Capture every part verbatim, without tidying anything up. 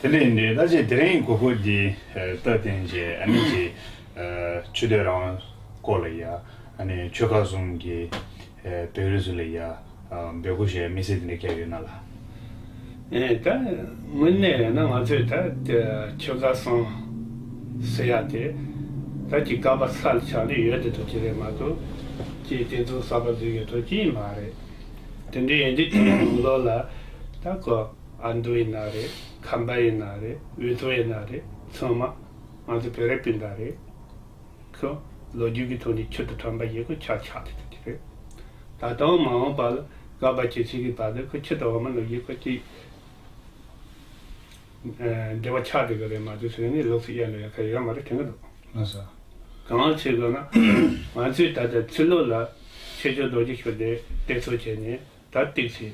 དེ་འདྲ་ཡིན་དུས་ད་ཅི་དེ་རིང་གོ་སྐབས་འདི་ཨ་སྟབས་བསྟུན་བྱས་ཨ་ནི་ཅི་ཨ་ཆོས་དད་རང་དབང་སྐོར་ལ་ཡ་ཨ་ནི་ཆོལ་ཁ་གསུམ་གྱི་ཨ་བོད་རིགས་ཚོ་ལ་ཡ་ཨ་འབོད་སྐུལ་བྱས་དམིགས་བསལ་དེ་འདྲ་བཀལ་ཡོད་ན་ལགས། ཨེ་ད་དངོས་གནས་ཡིན་ན་ང་ཚོས་ད་ཆོལ་ཁ་གསུམ་ཟེར་ཡ་དེ་ད་ཅི་བཀག་པ་ས་ལ་ཆགས་ནས་ཡོད་དེ་ཐུབ་ཀྱི་རེད་མ་གཏོགས་ཅི་དེ་ཚོ་གསར་པ་བཟོས་ཡོད་ཐུབ་ཀྱི་མ་རེད། དེ་འདྲ་ཡིན་དུས་དེའི་ནང་ལོགས་ལ་ད་ཁོ། ཨ་མདོ་ཡིན་ན་རེད། ཁམས་པ་ཡིན་ན་རེད། དབུས་གཙང་ཡིན་ན་རེད། ཚང་མ་ང་ཚོ་བོད་རིགས་སྤུན་ཟླ་རེད། ཁོ་ལོ་རྒྱུས་ཀྱི་ཐོག་ནས་ཆོས་དང་ཁྲོམ་པ་ཡིན་ཁོ་ཆ་ཆགས་ཏེ་ཐུབ་ཀྱི་རེད། ད་དུང་མ་འོངས་པ་ལ་བཀག་པ་ཇི་སྲིད་ཀྱི་བར་དུ་ཁོ་ཆོས་དང་འོ་མ་ནང་བཞིན་ཁོ་ཅིག་འབྲེལ་བ་ཆགས་བསྡད་ཀྱི་རེད་མ་གཏོགས་ཟེར་ནས་ལོགས་སུ་གཡར་འགྲོ་ཡ་ཁ་ཡོད་མ་རེད་དྲན་གྱི་འདུག་ལགས་སོ། གང་བྱེད་དགོས་ན་ང་ཚོས་ད་ལྟ་ཕྱི་ལོགས་ལ་ཆོས་ཕྱོགས་རྡོ་རྗེ་ཤུགས་ལྡན་བསྟེན་གསོལ་བྱས་ནས། ད་ཏོག་ཙམ་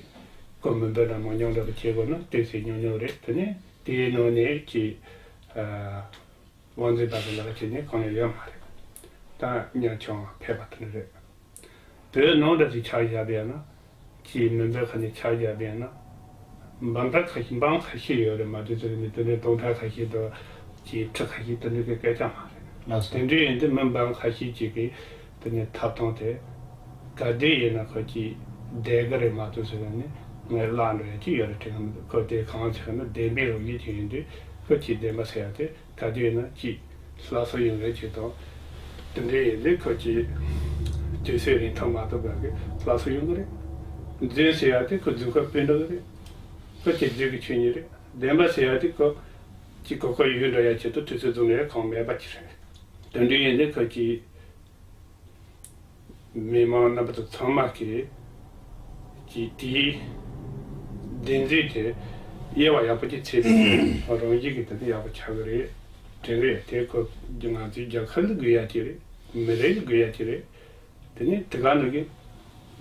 ཁོ་མི་འབོད་ན་མང་ཉུང་འདྲ་པོ་བྱེད་དགོས་ན་ཏོག་ཙམ་ཉུང་ཉུང་རེད། དེ་ནས་དེའི་ནང་ནས་ཀྱི་ཨ་དབང་འཛིན་པ་དང་ལག་བྱེད་ནས་གང་ཡང་ཡོད་མ་རེད། ད་ཉམ་ཆུང་ཕལ་པ་དེ་འདྲ་རེད། བོད་ནང་འདྲ་ཞིག་ཆ་བཞག་པ་ཡིན་ན་ཀྱི་མི་འབོད་ཁ་ནས་ཆ་བཞག་པ་ཡིན་ན། འབུམ་ཕྲག་ཁ་ཤས་འབངས་ཁ་ཤས་ཡོད་རེད་མ་གཏོགས་དེ་ནི་དེ་ནས་སྟོང་ཕྲག་ཁ་ཤས་དང་ཀྱི་ཁྲི་ཁ་ཤས་དེ་འདྲ་གི་སྐད་ཆ་མ་རེད། ལགས་སོ། དེ་འདྲ་ཡིན་དུས་མི་འབངས་ཁ་ཤས་ཅིག་གིས་དེ་ནས་ཐབ་ཐང་དེ་ག་དུས་ཡིན་ན་ཁོ་ཀྱིས་བསྡད་གི་རེད་མ་གཏོགས་ཟེར་ནས་ངས་བརླག་འགྲོ་ཡ་ཅིག་ཡོད་རེད་དྲན་གི་མི་འདུག་ཁོ་དེ་གང་ཟེར་ན་བདེན་པའི་རང་བཞིན་ཅིག་ཡིན་དུས་ཁོ་ཀྱིས་བདེན་པ་ཟེར་ཡ་དེ་ག་དུས་ཡིན་ན་ཅིག་སླར་གསོ་ཡོང་ཡ་ཅིག་དང་། དེ་འདྲ་ཡིན་དུས་ཁོ་ཀྱིས་དུས་ཚོད་རིང་ཐུང་མ་གཏོགས་པ་གི་སླར་གསོ་ཡོང་གི་རེད། རྫུན་ཟེར་ཡ་དེ་ཁོ་རྫུན་ཁ་སྤུས་འགྲོ་གི་རེད། ཁོ་ཀྱིས་རྫུན་གི་ཆོས་ཉིད་རེད། བདེན་པ་ཟེར་ཡ་དེ་ཁོ་ཀྱི་གོ་སྐབས་ཡོད་འགྲོ་ཡ་ཆེད་དུ་དུས་ཚོད་བཟུང་ནས་གང་མེད་པ་ཅིག་རེད། དེ་འདྲ་ཡིན་དུས་ཁོ་ཀྱིས་མི་མང་རྣམ་པ་ཚོ་ཚང་མ་གིས་ཀྱི་དེའི་བདེན་རྫུན་དེ་དབྱེ་བ་ཡག་པོ་ཅིག་ཕྱེ་ནས་རང་བཞིན་གྱི་དེ་དེ་ཡག་པོ་ཆགས་གི་རེད། དྲན་གི་རེད། དེ་ཁོ་ང་ཚོའི་རྒྱལ་ཁབ་ལ་དགོས་ཡ་ཅིག་རེད། མི་རིགས་ལ་དགོས་ཡ་ཅིག་རེད། དེ་ནས་དེ་ག་ནང་གི་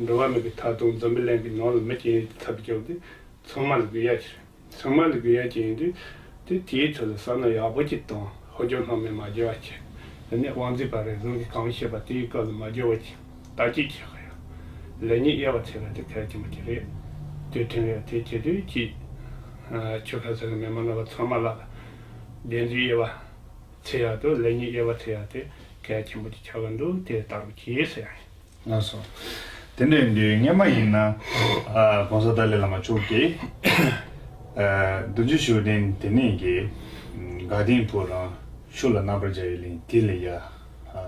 འགྲོ་བ་མི་གི་ཐ་དང་འཛམ་བུ་གླིང་གི་ནང་ལ་མི་སྐྱེ་ཡུལ་ཐབས་སྐྱོ་དེ་ཚང་མ་ལ་དགོས་ཡ་ཅིག་རེད། ཚང་མ་ལ་དགོས་ཡ་ཅིག་ཡིན་དུས་དེ་དེའི་ཐོག་ལ་བསམ་བློ་ཡག་པོ་ཅིག་བཏང་། ཧོལ་རྒྱུག་སྣང་མེད་མ་བརྗེ་བ་བྱས། དེ་ནས་དབང་འཛིན་པ་རེ་ཟུང་གིས་གང་བཤད་པ་དེའི་སྐབས་ལ་མ་བརྗེ་བ་ཅིག་བརྟག་དཔྱད་བྱེད་དགོས་ཡ། ལེགས་ཉེས་དབྱེ་བ་ཕྱེ་བ་དེ་གལ་ཆེན་པོ་ཅིག་རེད། དེ་དྲན་ཡ་དེ་བྱེད་དུས་ཀྱི་ཆོལ་ཁ་ཟེར་བའི་མི་མང་རྣམ་པ་ཚང་མ་ལ་བདེན་རྫུན་དབྱེ་བ་ཕྱེ་ཡ་དང་ལེགས་ཉེས་དབྱེ་བ་ཕྱེ་ཡ་དེ་གལ་ཆེན་པོ་ཅིག་ཆགས་ཀྱི་འདུག་དེ་ལྟ་བུ་གྱིས་ཟེར་ཡ་ཡིན། ལགས་སོ། དེ་འདྲ་ཡིན་དུས་སྔོན་མ་ཡིན་ན་ཨ་༸གོང་ས་ཏཱ་ལའི་བླ་མ་མཆོག་གིས་ཨ་རྡོ་རྗེ་ཤུགས་ལྡན་དེ་ནས་ཀྱི་དགའ་ལྡན་ཕོ་བྲང་ཤུགས་ལ་རྣམ་པར་རྒྱལ་བའི་གླིང་དེ་ལ་ཡ་ཨ་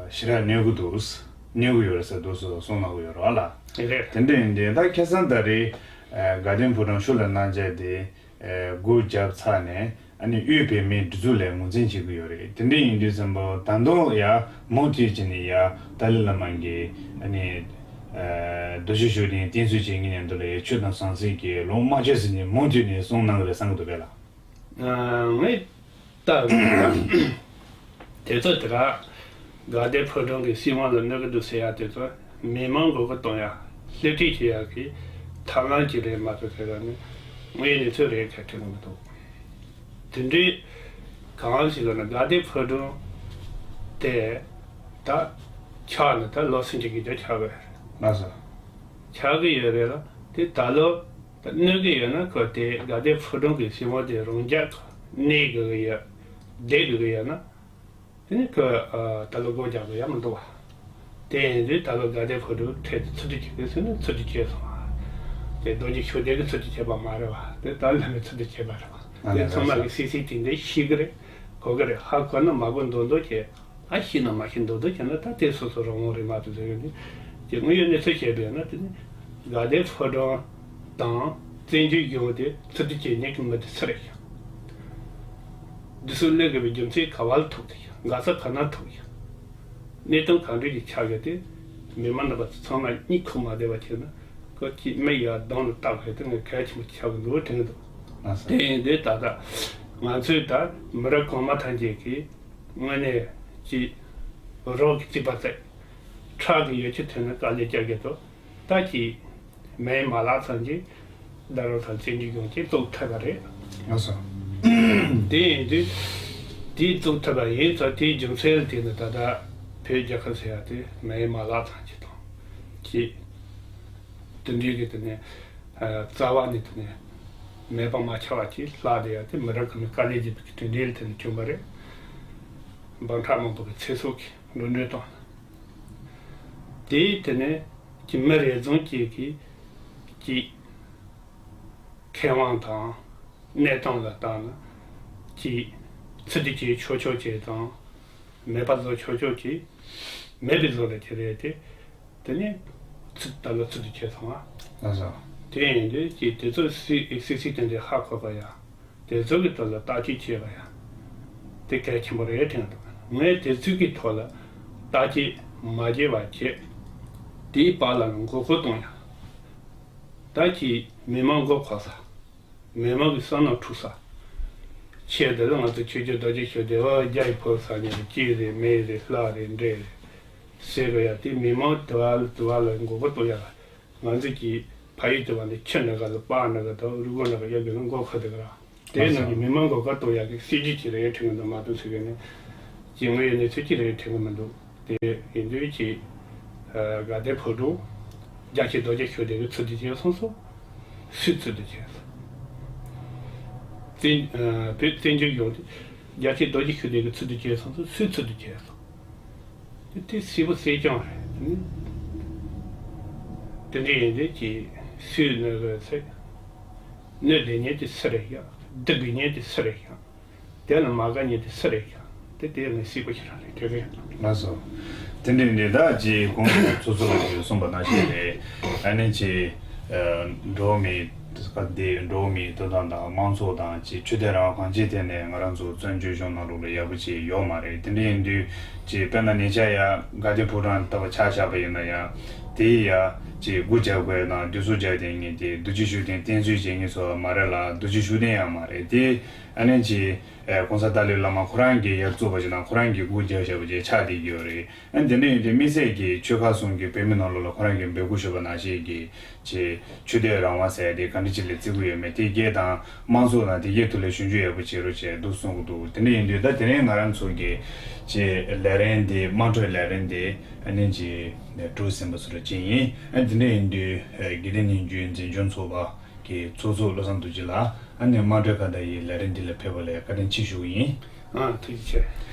ཞེ་དྲག་གནོད་ཀྱི་འདུག་གནོད་ཀྱི་ཡོད་རེད་ཟེར་འདུག་སེ་གསུངས་གནང་གི་ཡོད་རེད་བ་ལགས། རེད། དེ་འདྲ་ཡིན་དུས་ད་ཁ་སང་ད་རེས་ཨ་དགའ་ལྡན་ཕོ་བྲང་ཤུགས་ལ་རྣམ་རྒྱལ་དེ། ཨེ་སྒོ་བརྒྱབ་ཚར་ནས་ཨ་ནི་དབུས་བོད་མིའི་སྒྲིག་འཛུགས་ལ་ངོས་འཛིན་བྱེད་ཀྱི་ཡོད་རེད། དེ་འདྲ་ཡིན་དུས་ཙམ་པ་ད་དུང་ཡ་མུ་མཐུད་བྱས་ནས་ཡ་ཏཱ་ལའི་བླ་མ་གིས་ཨ་ནི་ཨེ་རྡོ་རྗེ་ཤུགས་ལྡན་བསྟེན་གསོལ་བྱེད་མཁན་མཉམ་དུ་ལ་ཡ་ཆོས་དང་ཟང་ཟིང་གི་ལུང་མ་བཅད་ཟིན་ནས་མུ་མཐུད་ནས་གསུངས་གནང་གི་རེད་བསམ་གྱི་འདུག་གས་ལགས། ཨ་ངས་ལྟ་བུ་ལ་དེ་ཚོ་དེ་ག་དགའ་ལྡན་ཕོ་བྲང་གི་སྲིད་དབང་ལ་གནོད་ཀྱི་འདུག་ཟེར་ཡ་དེ་ཚོ་མི་མང་མགོ་སྐོར་གཏོང་ཡ་བསླུ་བྲིད་བྱེད་ཡ་གི་ཐབས་ལམ་ཅིག་རེད་མ་གཏོགས་དེ་ག་ནི་དངོས་ཡོད་གནས་ཚུལ་རེད་ག་དྲན་གི་མི་འདུག་དེ་འདྲའི་གང་ཞིག་ལ་ན་དགའ་ལྡན་ཕོ་བྲང་དེ་ད་ཆགས་ནས་ད་ལོ་སུམ་ཅུ་གི་རྒྱབ་ཆགས་པ་རེད། ལགས་སོ། ཆགས་ཀྱི་ཡོད་རེད་ལ་དེ་ད་ལོ། ད་གནོད་ཀྱི་ཡོད་ན་ཁོ་དེ་དགའ་ལྡན་ཕོ་བྲང་གི་སྲིད་དབང་དེ་རང་རྒྱལ་གནས་དགོས་ཀྱི་ཡོད། བསྡད་དགོས་ཀྱི་ཡོད་ན། དེ་ནི་ཁོ་ཨ་ད་ལོ་སྒོ་རྒྱག་དགོས་ཡ་མི་འདུག་བ། དེ་ཡིན་དུས་ད་ལོ་དགའ་ལྡན་ཕོ་བྲང་འཕྲལ་དུ་འཚོལ་སྡུད་བྱེད་དགོས་ཟེར་ན་འཚོལ་སྡུད་བྱས་སོང་བ། དེ་རྡོ་རྗེ་ཤུགས་ལྡན་གྱིས་འཚོལ་སྡུད་བྱས་པ་མ་རེད་བ། དེ་ད་ལམ་མི་འཚོལ་སྡུད་བྱས་པ་རེད་བ། དེ་ཚང་མ་གི་སིག་སིག་དེ་འདྲ་ཤེས་ཀྱི་རེད། གོ་གི་རེད། ཧ་གོ་ན་མ་གོ་མདོག་མདོག་བྱས། ཨ་ཤི་ན་མ་ཤི་མདོག་མདོག་བྱས་ན་ད་དེ་སོ་སོ་རང་དབང་རེད་མ་གཏོགས་ཟེར་གི་འདུག་དེ་དངོས་ཡོད་གནས་ཚུལ་བཤད་པས་ན་དེ་ནི་དགའ་ལྡན་ཕོ་བྲང་དང་བཙན་བྱོལ་གཞུང་དེ་འཚོལ་སྡུད་བྱེད་མཁན་གྱི་མི་དེ་སུ་རེད་ཤག་འདི་ཚོ་སླེབས་དགོས་པའི་རྒྱུ་མཚན་ག་བ་ལ་ཐུག་དེ་ཤག་འགག་ས་ག་ན་ཐུག་ཤག་གནད་དོན་ག་འདྲ་ཞིག་ཆགས་ཡོད་དེ་མི་མང་རྣམ་པ་ཚོ་ཚང་མ་གཉིད་ཁུག་མ་བསྡད་པ་བྱས་ན་ཁོ་ཅིག་མི་ཡར་གདོང་ལ་བལྟ་དགོས་དེ་ངས་གལ་ཆེན་པོ་ཆགས་ཀྱི་འདུག་དྲན་གྱི་འདུག་དེ་ཡིན་དུས་ད་ལྟ་ང་ཚོས་ད་མི་རབས་གོང་མ་ཐམས་ཅད་ཀྱིས། དངོས་གནས་ཀྱི་རོགས་ཀྱི་རྩིག་པ་བརྩེགས། ཁྲག་གི་ཡོ་བྱད་ཐོན་ན་དཀའ་ལས་རྒྱག་གི་འདུག་ད་ཀྱི་མེ་མ་ལག་ཚང་གི་ད་རོགས་ཚང་བཙན་བྱོལ་གཞུང་གིས་བཙུགས་ཐུབ་པ་རེད། ལགས་སོ། དེ་ཡིན་དུས་དེའི་བཙུགས་ཐུབ་པ་ཡིན་ཙང་དེའི་རྒྱུ་མཚན་དེ་ནི་ད་ལྟ་བོད་རྒྱལ་ཁབ་ཟེར་ཡ་དེ་མེ་མ་ལག་ཚང་གི་དང་ཀྱི་དེ་འདྲའི་གི་དེ་ནས་རྩ་བ་ནས་དེ་ནས། མེད་པ་མ་ཆགས་པ་ཅིག་ལྷག་བསྡད་ཡ་དེ་མི་རབས་གོང་མའི་དཀའ་ལས་བརྒྱུད་པའི་གི་དོན་འབྲས་ལ་བརྟེན་ནས་བྱུང་བ་རེད། འབུམ་ཕྲག་མང་པོ་གི་ཚེ་སྲོག་གི་འགྲོ་གྲོན་བཏང་། དེའི་དེ་ནས་ཀྱི་མི་རེ་ཟུང་གཅིག་གིས་ཀྱི་ཁེ་དབང་དང་གནས་སྟངས་ལ་བལྟས་ན་ཀྱི་ཚུལ་དེ་བྱེད་ཆོག་ཆོག་བྱེད་དང་། མེད་པ་བཟོ་ཆོག་ཆོག་བྱེད། མེད་པའི་བཟོ་ལ་བྱེད་རེད་དེ། དེ་ནས་ཚུལ་ད་ལོ་ཚུལ་དུ་བྱེད་སོང་ང་། ལགས་སོ། དེ་ཡིན་དུས་ཀྱི་དེ་ཚོ་སི་སི་སི་དེ་འདྲའི་ཧ་གོ་ག་ཡ། དེ་ཚོ་གི་ཐོག་ལ་བརྟག་དཔྱད་བྱེད་པ་ཡ། དེ་གལ་ཆེན་པོ་རེད་དྲན་འདུག་ངས་དེ་ཚོ་གི་ཐོག་ལ་བརྟག་དཔྱད་མ་བྱས་པ་བྱས། དེའི་བར་ལ་མགོ་སྐོར་གཏོང་ཡ། ད་ཀྱི་མི་མང་མགོ་འཁོར་ས། མི་མང་གི་བསམ་མནོ་འཁྲུག་ས། ཆེད་དུ་ང་ཚོ་ཆོས་རྒྱལ་རྡོ་རྗེ་ཤུགས་ལྡན་བ་རྒྱ་ཡི་ཕོ་ས་ཉིན་གཅིག་རེད་མེད་རེད་ལྷག་རེད་འདྲེ་རེད། ཟེར་གི་ཡ་དེ་མི་མང་དུ་བ་ལ་དུ་བ་ལ་མགོ་སྐོར་གཏོང་ཡ་ལ། ང་ཚོ་གི་ཕ་ཡུལ་དུ་བ་ནི་ཆུ་འདྲ་ག་ལ་པགས་འདྲ་ག་དང་རུས་ཀོང་འདྲ་ག་ཡོད་གི་ལ་མགོ་ཁ་དུ་ག་ར། དེའི་ནང་གི་མི་མང་མགོ་སྐོར་གཏོང་ཡ་གི་སྲིད་ཇུས་ཅིག་རེད་དྲན་གི་འདུག་མ་གཏོགས་ཟེར་གི་ནི། ཅི་ངོས་ཡོད་ནས་ཚུལ་ཅི་རེད་དྲན་གི་མི་འདུག་དེ་ཡིན་དུས་ཀྱི། དགའ་ལྡན་ཕོ་བྲང་། རྒྱལ་སྲས་རྡོ་རྗེ་ཤུགས་ལྡན་གྱི་ཚུལ་དུ་བྱས་སོང་སོ། སུའི་ཚུལ་དུ་བྱས་སོང་། བཙན་བོད་བཙན་བྱོལ་ཡོངས་ཀྱི་རྒྱལ་སྲས་རྡོ་རྗེ་ཤུགས་ལྡན་གྱི་ཚུལ་དུ་བྱས་སོང་སོ་སུའི་ཚུལ་དུ་བྱས་སོང་། དེ་དེ་སྲིད་པ་སྲིད་སྐྱོང་རེད། དེ་འདྲ་ཡིན་དུས་ཀྱི་སུས་གནོད་གི་ཚེ། གནོད་བསྡད་མཁན་དེ་སུ་རེད་ཡ། སྡུག་དགོས་མཁན་དེ་སུ་རེད་ཡ། དེ་ལ་མ་དགའ་མཁན་དེ་སུ་རེད་ཡ། དེ་དེ་ངས་སྲིད་པ་ཁྱེད་རང་རེད་དྲན་གི་ཡོད། ལགས་སོ། དེ་འདྲ་འདྲ་ད་ཅི་གོང་དུ་ཚོགས་གཙོ་ལགས་ཀྱིས་གསུངས་པ་ནང་བཞིན་རེད། ཨ་ནི་ཅི། འགྲོ་བ་མིའི་སྐབས་དེ་འགྲོ་བ་མིའི་ཐོབ་ཐང་དང་དམངས་གཙོ་དང་ཅི་ཆོས་དད་རང་དབང་གང་ཅིའི་ཐད་ནས་ང་རང་ཚོ་བཙན་བྱོལ་གཞུང་ནང་ལོགས་ལ་ཡག་པོ་ཅིག་ཡོད་མ་རེད། དེ་འདྲ་ཡིན་དུས་ཅི་དཔེར་ན་ཉེ་ཆར་ཡ་དགའ་ལྡན་ཕོ་བྲང་ལྟ་བུ་ཆ་བཞག་པ་ཡིན་ན་ཡང་དེ་ཡ་ཅི་སྒོ་རྒྱག་དགོས་དང་སྡུག་སོ་རྒྱག་དེ་ངེས་དེ་རྡོ་རྗེ་ཤུགས་ལྡན་བསྟེན་གསོལ་བྱེད་མཁན་ཚོ་མ་རེད་ལ་རྡོ་རྗེ་ཤུགས་ལྡན་ཡང་མ་རེད་དེ། ཨ་ནི་ཅི། གོང་ས་ཏཱ་ལའི་བླ་མ་ཁོ་རང་གིས་ཡར་བཙུགས་པ་ཞིག་དང་ཁོ་རང་གིས་སྒོ་རྒྱབ་བཞག་པ་ཅིག་ཆགས་བསྡད་ཀྱི་ཡོད་རེད། ཨ་ནི་དེ་འདྲ་ཡིན་དུས་དམིགས་བསལ་གྱི་ཆོལ་ཁ་གསུམ་གྱི་བོད་མི་ནང་ལོགས་ལ་ཁོ་རང་གིས་འབོད་སྐུལ་ཞུས་པ་ནང་བཞིན་གྱི་ཅིག་ཆོས་དད་རང་དབང་ཟེར་ཡ་དེ་ག་འདྲ་ཅིག་ལ་བརྩི་གི་ཡོད་མེད་དེ་སྐད་དང་དམངས་གཙོ་དང་དེ་སྐད་ཐོག་ལ་ཞིབ་འཇུག་ཡག་པོ་བྱེད་རོགས་བྱས་འདུག་གསུང་གི་འདུག་དེ་འདྲ་ཡིན་དུས་ད་དེ་རིང་ང་རང་ཚོ་གི་ཅིག་ལས་རིམ་འདི་དམངས་ཁྲོད་ལས་རིམ་འདི་ཨ་ནི་ཅིག་གྲུ་གཟིངས་པ་སུ་ར་ཅིག་ཡིན། ཨ་དེ་འདྲ་ཡིན་དུས་དགེ་ལྡན་ནི་རྒྱུན་འཛིན་སྐྱོང་ཚོགས་པ། གི་ཚོགས་གཙོ་བློ་བཟང་རྡོ་རྗེ་ལགས་ཨ་ནི་དམངས་ཁྲོད་ཁ་བརྡ་ཡི་ལས་རིམ་འདི་ལ་ཕེབས་པ་ལ་བཀའ་དྲིན་ཆེ་ཞུ་གི་ཡིན། ཨ་ཐུགས་རྗེ་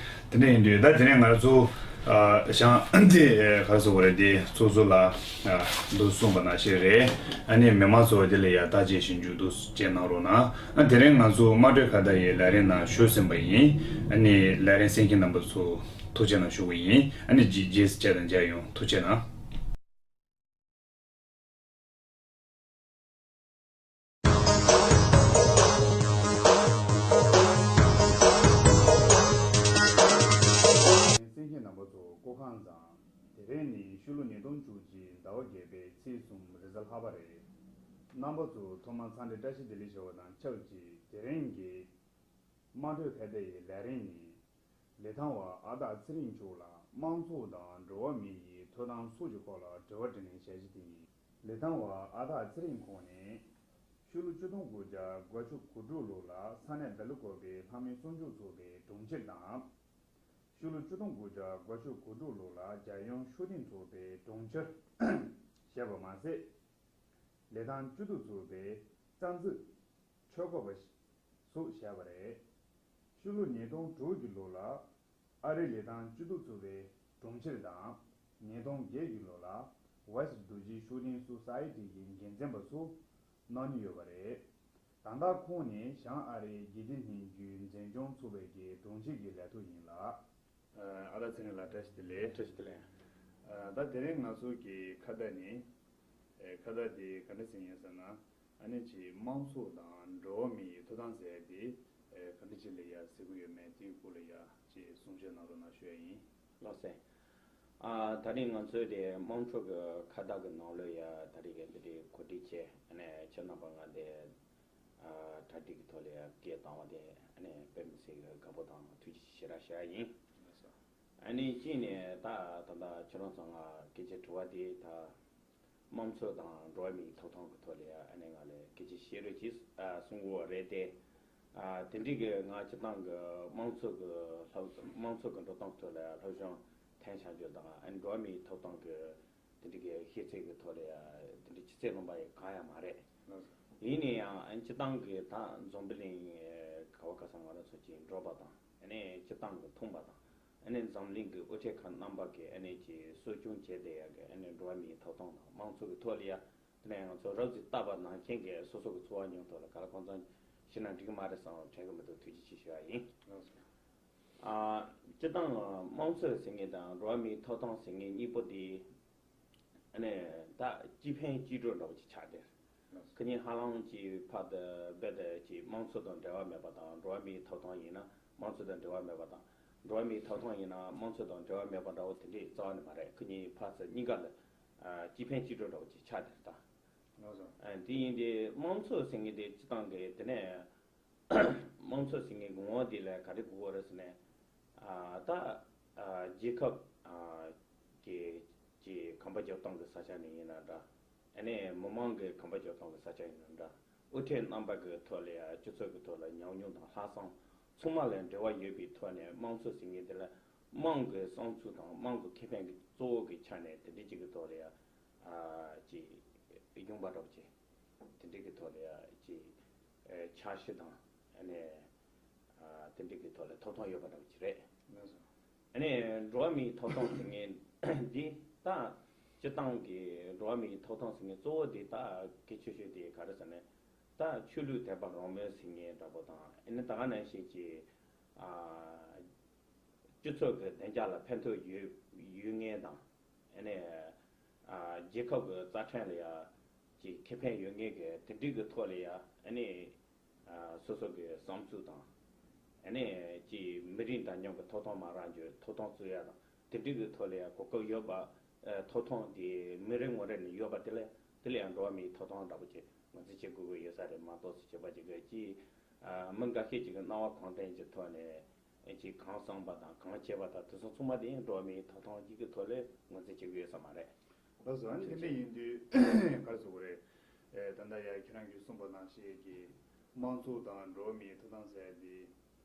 ཆེ། དེ་འདྲ་ཡིན་དུས་ད་དེ་རིང་ང་ཚོ་ཨ་ཞང་འདི་ག་རེ་ཟེར་དགོས་རེད་དེ་ཚོགས་གཙོ་ལགས་ཨ་འདུག་གསུངས་པ་ནང་བཞིན་རེད། ཨ་ནི་མི་མང་ཚོ་འདི་ལ་ཡ་བརྟག་དཔྱད་ཞིབ་འཇུག་འདུག་བྱས་གནང་རོགས་གནང་། ཨ་དེ་རིང་ང་ཚོ་དམངས་ཁྲོད་ཁ་བརྡ་ཡི་ལས་རིམ་ནང་ཞུགས་ཟིན་པ་ཡིན། ཨ་ནི་ལས་རིམ་གསན་མཁན་རྣམ་པ་ཚོ་ཐུགས་རྗེ་གནང་ཞུ་གི་ཡིན། ཨ་ནི་རྗེས་རྗེས་སུ་བཅར་དང་མཇལ་ཡོང་། ཐུགས་རྗེ་གནང་། གསན་མཁན་རྣམ་པ་ཚོ་སྐུ་ཁམས་བཟང་། དེ་རིང་ནི་ཕྱི་ལོ་ཉིས་སྟོང་བཅུ་གཅིག་ཟླ་བ་བརྒྱད་པའི་ཚེས་གསུམ་རེས་གཟའ་ལྷག་པ་རེད། རྣམ་པ་ཚོ་ཐོག་མར་འཚམས་འདྲི་བཀྲ་ཤིས་བདེ་ལེགས་ཞུ་བ་དང་ཆབས་ཅིག་དེ་རིང་གི་དམངས་ཁྲོད་ཁ་བརྡ་ཡི་ལས་རིམ་ནི། ལི་ཐང་བ་ཨ་སྟག་ཚེ་རིང་མཆོག་ལ་དམངས་གཙོ་དང་འགྲོ་བ་མི་ཡི་ཐོབ་ཐང་སོགས་ཀྱི་སྐོར་ལ་དྲི་བ་དྲིས་ལན་ཞལ་བཞེས་དེ་ཡིན། ལི་ཐང་བ་ཨ་སྟག་ཚེ་རིང་ཁོང་ནི་ཕྱི་ལོ་ཆིག་སྟོང་དགུ་བརྒྱ་དགུ་བཅུ་གོ་དྲུག་ལོ་ལ་ས་གནས་བདེ་ལེགས་ཀོ་པའི་ལྷ་མོའི་གསོ་སྦྱོང་ཚོགས་པའི་དྲུང་ཆེ་དང་། ཕྱི་ལོ་ཆིག་སྟོང་དགུ་བརྒྱ་དགུ་བཅུ་གོ་དྲུག་ལོ་ལ་རྒྱལ་ཡོངས་ཤུགས་ལྡན་ཚོགས་པའི་དྲུང་ཆེར་བཞེས་པ་མ་ཟད། ལི་ཐང་སྤྱི་འཐུས་ཚོགས་པའི་རྩ་འཛུགས་ཆོས་འཁོར་བ་སུ་བཞེས་པ་རེད། ཕྱི་ལོ་ཉིས་སྟོང་དྲུག་གི་ལོ་ལ་ཨ་རིའི་ལི་ཐང་སྤྱི་འཐུས་ཚོགས་པའི་དྲུང་ཆེར་དང་། ཉིས་སྟོང་བརྒྱད་ཀྱི་ལོ་ལ་ཝེ་སི་རྡོ་རྗེ་ཤུགས་ལྡན་སོ་སའི་ཊི་གི་འགན་འཛིན་པ་སུ་གནང་མྱོང་ཡོད་པ་རེད། ད་ལྟ་ཁོང་ནི་བྱང་ཨ་རིའི་དགེ་ལྡན་ལྷན་རྒྱུད་འཛིན་སྐྱོང་ཚོགས་པའི་གི་དྲུང་ཆེ་གི་ལས་ཐོག་ཡིན་ལ། ཨ་ད་ཚེ་རིང་ལགས་བཀྲ་ཤིས་བདེ་ལེགས། བཀྲ་ཤིས་བདེ་ལེགས། ཨ་ད་དེ་རིང་ང་ཚོ་གི་ཁ་བརྡ་ནི། ཨེ་ཁ་བརྡ་དེ་ག་འདྲ་ཟེར་ཡིན་ཟེར་ན། ཨ་ནི་ཅིག་དམངས་གཙོ་དང་འགྲོ་བ་མི་ཡི་ཐོབ་ཐང་ཟེར་ཡ་དེ་ཨེ་ག་འདྲ་ཅིག་ལ་ཡ་ཟེར་གི་ཡོད་མེད་དེའི་སྐོར་ལ་ཡ་ཅིག་གསུང་བཤད་གནང་རོགས་གནང་ཞུ་ཡ་ཡིན། ལགས་སེ། ཨ་ད་རིང་ང་ཚོའི་དེ་དམངས་ཁྲོད་ཀྱི་ཁ་བརྡ་གི་ནང་ལོགས་ཡ་ད་རིང་གི་འདི་འདྲའི་གོ་སྒྲིག་བྱས་ཨ་ནི་ཁྱེད་རྣམ་པ་ང་དེ། གྲ་སྒྲིག་གི་ཐོག་ལ་སྐད་བཏང་བ་དེ་ཨ་ནི་དཔེ་མི་སྲིད་དགའ་པོ་དང་ཐུགས་རྗེ་ཆེ་ཞེ་དྲག་ཞུ་ཡ་ཡིན། ཨ་ནི་གཅིག་ནས་ད་ད་ལྟ་ཁྱེད་རང་ཚོ་ང་སྐད་ཆ་དྲི་བ་དེ་ད་དམངས་གཙོ་དང་འགྲོ་བ་མིའི་ཐོབ་ཐང་གི་ཐོག་ལ་ཨ་ནི་ང་ལ་སྐད་ཆ་བཤད་རོགས་གྱིས་གསུང་གི་ཡོད་རེད་དེ། དེ་འདྲའི་གི་ང་སྤྱིར་བཏང་གི་དམངས་གཙོ་གི་ལྷག་དམངས་གཙོ་གི་འགྲོ་སྟངས་ཐོག་ལ་སློབ་སྦྱོང་ཐེངས་ཆགས་རྒྱུ་དང་ཨ་ནི་འགྲོ་བ་མིའི་ཐོབ་ཐང་གི་དེ་འདྲ་གི་ཤེས་ཚད་ཀྱི་ཐོག་ལ་ཡ་དེ་འདྲ་ཅི་ཚད་ལོན་པ་ཡི་གང་ཡང་མ་རེད། ལགས་སོ། ཡིན་ན་ཡང་སྤྱིར་བཏང་གི་ད་འཛམ་བུ་གླིང་ག་བ་ག་ས་ང་རང་ཚོ་ཅིག་འགྲོ་པ་དང་ཨ་ནི་སྤྱིར་བཏང་གི་མཐོང་པ་དང་ཨ་ནི་འཛམ་གླིང་གི་དབུ་ཁྲིད་ཁག་རྣམ་པ་གི་ཨ་ནི་ཅིག་གསོ་སྐྱོང་བྱས་བསྡད་ཡག་གི་ཨ་ནི་འགྲོ་བ་མིའི་ཐོབ་ཐང་དང་དམངས་གཙོ་གི་ཐོག་ལ་ཡ་དེ་ནས་ང་ཚོ་རབ་ཙམ་བལྟ་བ་ནང་མཁན་གྱི་སོ་སོ་གི་ཚོར་བ་མྱོང་ཐོག་ལ་ག་ལ་གང་འཚམ་ཞུས་ན་འགྲིག་གི་མ་རེད་བསམ་དྲན་གི་མི་འདུག་ཐུགས་རྗེ་ཆེ་ཞུ་བ་ཡིན། ཨ། སྤྱིར་བཏང་དམངས་གཙོ་ཟེར་མཁན་དང་འགྲོ་བ་མིའི་ཐོབ་ཐང་ཟེར་མཁན་གཉིས་པོ་དེ་ཨ་ནི་ད་གཅིག་ཕན་གཅིག་གྲོགས་འདྲ་བོ་ཅིག་ཆགས་བསྡད། ཁོ་གཉིས་ཧ་ལམ་གྱི་ཕར་དང་རྦད་དེ་ཅིག་དམངས་གཙོ་དང་འབྲེལ་བ་མེད་པ་དང་འགྲོ་བ་མིའི་ཐོབ་ཐང་ཡིན་ན་དམངས་གཙོ་དང་འབྲེལ་བ་མེད་པ་དང་འགྲོ་བ་མིའི་ཐོབ་ཐང་ཡིན་ན་དམངས་གཙོ་དང་འབྲེལ་བ་མེད་པ་འདྲ་བོ་དེ་འདྲའི་རྩ་བ་ནས་མ་རེད། ཁོ་གཉིས་ཕར་ཚུར་གཉིས་ཀ་ལ་ཨ་གཅིག་ཕན་གཅིག་གྲོགས་འདྲ་བོ་ཅིག་ཆགས་བསྡད་ད། ལགས་སོ། ཨ་དེ་ཡིན་དེ་དམངས་གཙོ་ཟེར་མཁན་དེ་སྤྱིར་བཏང་གི་དེ་ནས་དམངས་གཙོ་ཟེར་མཁན་གྱི་ངོ་བོ་དེ་ལ་ག་རེ་དགོས་ཀྱི་རེད་ཟེར་ན། ཨ་ད་ཨ་རྒྱལ་ཁབ་ཨ་གི་གི་གོམ་པ་རྒྱབ་སྟངས་ཀྱི་ས་ཆ་ནས་ཡིན་ན་འདྲ། ཨ་ནི་མི་མང་གི་གོམ་པ་རྒྱབ་སྟངས་ཀྱི་ས་ཆ་ཡིན་ན་འདྲ། དབུ་ཁྲིད་རྣམ་པ་གི་ཐོག་ལ་ཡང་སྤྱི་ཚོགས་ཀྱི་ཐོག་ལ་ཉམས་མྱོང་དང་ལྷག་བསམ་ཚང་མ་ལ་འབྲེལ་བ་ཡོད་པའི་ཐོག་ནས་དམངས་གཙོ་ཟེར་མཁན་དེ་ལ་དམངས་ཀྱི་བསམ་ཚུལ་དང་དམངས་ཀྱི་ཁེ་ཕན་གྱི་གཙོ་བོ་གི་ཆ་ནས་དེ་འདྲའི་ཅིག་གི་ཐོག་ལ་ཡང་ཨ་ཅིག་ཡོང་པ་འདྲ་བོ་ཅིག་དེ་འདྲའི་གི་ཐོག་ལ་ཡང་ཅིག་ཨ་འཆར་གཞི་དང་ཨ་ནི་ཨ་དེ་འདྲའི་གི་ཐོག་ལ་ཐོབ་ཐང་ཡོད་པ་འདྲ་བོ་ཅིག་རེད། ལགས་སོ། ཨ་ནི་འགྲོ་བ་མིའི་ཐོབ་ཐང་ཟེར་མཁན་འདི་ད་སྤྱིར་བཏང་གི་འགྲོ་བ་མིའི་ཐོབ་ཐང་ཟེར་མཁན་གཙོ་བོ་འདི་ད་གལ་ཆེ་ཤོས་དེ་ག་རེ་ཟེར་ན། ད་ཆོས་ལུགས་དད་པ་རང་མོས་ཟེར་མཁན་འདྲ་པོ་དང་ཨ་ནི་ད་ག་ནང་བཞིན་གྱི་ཨ་སྤྱི་ཚོགས་ཀྱི་བདེ་འཇགས་ལ་ཕན་ཐོགས་ཡོད་ཡོད་མཁན་དང་ཨ་ནི་ཨ་རྒྱལ་ཁབ་ཀྱི་རྩ་ཁྲིམས་ལ་ཡ་ཅིག་ཁེ་ཕན་ཡོད་མཁན་གྱི་དེ་འདྲའི་གི་ཐོག་ལ་ཡ་ཨ་ནི་ཨ་སོ་སོ་གི་བསམ་ཚུལ་དང་། ཨ་ནི་ཅིག་མི་རིགས་འདྲ་མཉམ་གྱི་ཐོབ་ཐང་མ་རག་རྒྱུ་ཐོབ་ཐང་རྩོད་ཡ་དང་དེ་འདྲའི་གི་ཐོག་ལ་ཡང་གོ་སྐབས་ཡོད་པ། ཨ་ཐོབ་ཐང་དེ་མི་རེ་ངོ་རེ་ནས་ཡོད་པ་དེ་ལ་དེ་ལ་ཡང་འགྲོ་བ་མིའི་ཐོབ་ཐང་འདྲ་པོ་ཅིག་ངོས་འཛིན་བྱེད་དགོས་ཀྱི་ཡོད་ས་རེད་མ་གཏོགས་སུ་བྱེད་པ་ཅིག་གི་ཅིག་ཨ་མི་འགའ་ཤས་ཅིག་གི་སྣང་བ་གང་དྲན་གྱི་ཐོག་ནས་ཅིག་གང་བསམ་པ་དང་གང་བྱས་པ་དང་དེ་ཚོ་ཚང་མ་དེ་ཡང་འགྲོ་བ་མིའི་ཐོབ་ཐང་གཅིག་གི་ཐོག་ལ་ངོས་འཛིན་བྱེད་ཀྱི་ཡོད་ས་མ་རེད། ལགས་སོ། ཨ་ནི་དེ་འདྲ་ཡིན་དུས་ག་རེ་ཟེར་དགོས་རེད། ཨེ་ད་ལྟ་ཡ་ཁྱེད་རང་གིས་གསུངས་པ་ནང་བཞིན་གྱི་དམངས་གཙོ་དང་འགྲོ་བ་མིའི་ཐོབ་ཐང་ཟེར་ཡ་དེ་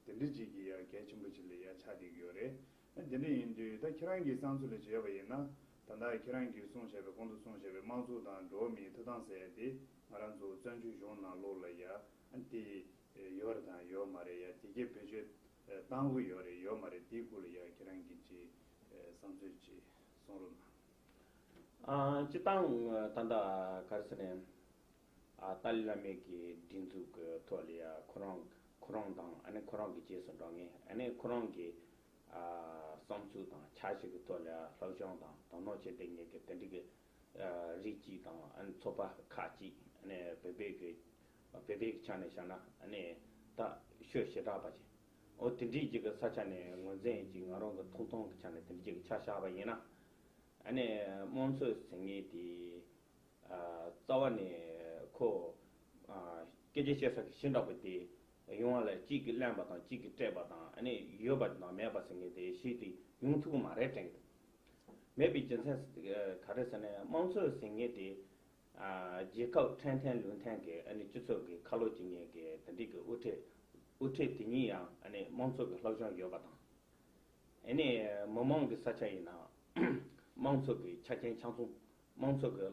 དེ་འདྲ་ཅིག་གི་ཡ་གལ་ཆེན་པོ་ཅིག་ལ་ཡ་ཆགས་བསྡད་ཀྱི་ཡོད་རེད། ཨ་དེ་འདྲ་ཡིན་དུས་ད་ཁྱེད་རང་གི་བསམ་ཚུལ་ལ་བྱས་པ་ཡིན་ན་ད་ལྟ་ཁྱེད་རང་གིས་གསུངས་བཞག་པའི་གོང་དུ་གསུངས་བཞག་པའི་དམངས་གཙོ་དང་འགྲོ་བ་མིའི་ཐོབ་ཐང་ཟེར་ཡ་དེ་ང་རང་ཚོ་བཙན་བྱོལ་གཞུང་ནང་ལོགས་ལ་ཡ་ཨ་དེ་ཡོད་རེད་དང་ཡོད་མ་རེད་ཡ་དེ་གའི་བེད་སྤྱོད་བཏང་གི་ཡོད་རེད་ཡོད་མ་རེད་དེའི་སྐོར་ལ་ཡ་ཁྱེད་རང་གིས་ཅིག་བསམ་ཚུལ་ཅིག་གསུང་རོགས་གནང་། ཨ་སྤྱིར་བཏང་ད་ལྟ་ག་རེ་ཟེར་ནས་ཨ་ཏཱ་ལའི་བླ་མའི་གི་སྒྲིག་འཛུགས་ཀྱི་ཐོག་ལ་ཡ་ཁོ་རང་ཁོ་རང་དང་ཨ་ནི་ཁོ་རང་གི་རྗེས་སུ་འབྲང་མཁན་ཨ་ནི་ཁོ་རང་གི་ཨ་བསམ་ཚུལ་དང་འཆར་གཞི་གི་ཐོག་ལ་ཡ་སློབ་སྦྱོང་དང་དོ་སྣང་བྱེད་བསྡད་མཁན་གྱི་དེ་འདྲ་གི་ཨ་རིགས་གཅིག་དང་ཨ་ནི་ཚོགས་པ་ཁག་ཅིག་ཨ་ནི་བོད་པའི་གི་བོད་པའི་གི་ཆ་ནས་བཤད་ན་ཨ་ནི་ད་ཤོད་ཞེ་དྲག་པ་ཅིག་ཨོ་དེ་འདྲའི་གཅིག་གི་ས་ཆ་ནས་ངོས་འཛིན་གཅིག་ང་རང་གི་ཐོབ་ཐང་གི་ཆ་ནས་དེ་འདྲའི་གཅིག་གི་ཆ་བཞག་པ་ཡིན་ན། ཨ་ནི་དམངས་གཙོ་ཟེར་མཁན་དེ་ཨ་རྩ་བ་ནས་ཁོ་ཨ་སྐད་ཆ་བཤད་ས་གི་གཞི་འདྲ་པོ་དེ་ཡོང་བ་ལ་གཅིག་གིས་གླེང་བ་དང་གཅིག་གིས་སྤྲད་པ་དང་ཨ་ནི་ཡོད་པ་དང་མེད་པ་ཟེར་མཁན་དེ་གཞི་དེ་ཡོང་ཐུབ་ཀྱི་མ་རེད་དྲན་གི་འདུག་མེད་པའི་རྒྱུ་མཚན་ག་རེ་ཟེར་ན་དམངས་གཙོ་ཟེར་མཁན་དེ་ཨ་རྒྱལ་ཁབ་ཁྲིམས་མཐུན་ལུགས་མཐུན་གྱི་ཨ་ནི་སྤྱི་ཚོགས་ཀྱི་ཁ་ལོ་བྱེད་མཁན་གྱི་དེ་འདྲའི་གི་དབུ་ཁྲིད་དབུ་ཁྲིད་དེ་ཉིད་ཡང་ཨ་ནི་དམངས་གཙོ་གི་སློབ་སྦྱོང་ཡོད་པ་དང་། ཨ་ནི་མི་མང་གི་ས་ཆ་ཡིན་ན་དམངས་གཙོ་གི་ཆ་རྐྱེན་ཆ་ཚང་དམངས་གཙོ་གི་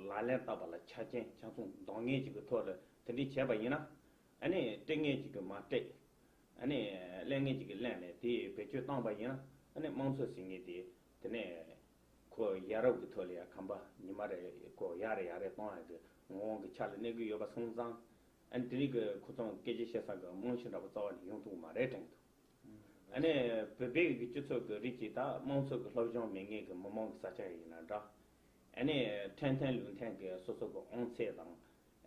ལག་ལེན་བསྟར་བ་ལ་ཆ་རྐྱེན་ཆ་ཚང་འདང་ངེས་ཅིག་གི་ཐོག་ལ་དེ་འདྲའི་བྱས་པ་ཡིན་ན་ཨ་ནི་སྤྲད་ངེས་ཅིག་གི་མ་སྤྲད། ཨ་ནི་གླེང་ངེས་ཅིག་གི་གླེང་ནས་དེ་བེད་སྤྱོད་བཏང་པ་ཡིན་ན་ཨ་ནི་དམངས་གཙོ་ཟེར་ངེས་དེ་དེ་ནས་ཁོ་ཡ་རབས་ཀྱི་ཐོག་ལ་ཡ་གོམ་པ་ཉི་མ་རེ་ཁོ་ཡར་རེ་ཡར་རེ་གཏོང་ཡ་གི་ངོ་བོ་གི་ཆ་ལ་གནས་ཀྱི་ཡོད་པ་སོང་ཙང་ཨ་ནི་དེ་རིགས་ཀྱི་ཁོ་ཚོ་སྐད་ཆ་བཤད་ས་གི་རྨང་གཞི་འདྲ་པོ་རྩ་བ་ནས་ཡོང་ཐུབ་ཀྱི་མ་རེད་དྲན་གི་འདུག་ཨ་ནི་བོད་པའི་གི་སྤྱི་ཚོགས་ཀྱི་རིགས་ཀྱི་ད་དམངས་གཙོ་གི་སློབ་སྦྱོང་མེད་མཁན་གི་མི་མང་གི་ས་ཆ་ཡིན་ན་འདྲ། ཨ་ནི་ཁྲིམས་མཐུན་ལུགས་མཐུན་གི་སོ་སོ་གི་དབང་ཚད་དང་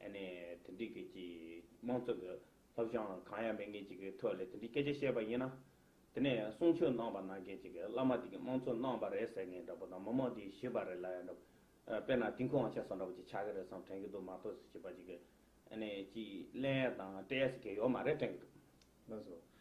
ཨ་ནི་དེ་འདྲའི་གི་ཅིག་དམངས་གཙོ་གི་སློབ་སྦྱོང་གང་ཡང་མེད་མཁན་ཅིག་གི་ཐོག་ལ་དེ་འདྲའི་སྐད་ཆ་བཤད་པ་ཡིན་ན། དེ་ནས་གསུང་ཆོས་གནང་བ་གནང་མཁན་ཅིག་གི་བླ་མ་དེ་གི་དམངས་གཙོ་གནང་བ་རེད་ཟེར་མཁན་འདྲ་པོ་དང་མི་མང་དེས་ཞུས་པ་རེད་ལབ་ཡ་འདྲ་པོ། དཔེར་ན་དེང་ཁོ་དབང་ཆ་སོགས་འདྲ་པོ་ཅིག་ཆགས་ཀྱི་རེད་བསམ་དྲན་གི་འདུག་མ་གཏོགས་སུ་བྱེད་པ་ཅིག་གི་ཨ་ནི་ཅིག་གླེང་ཡ་དང་སྤྲད་ཡ་ཟེར་མཁན་ཡོད་མ་རེད་དྲན་གི་འདུག་ལགས་སོ།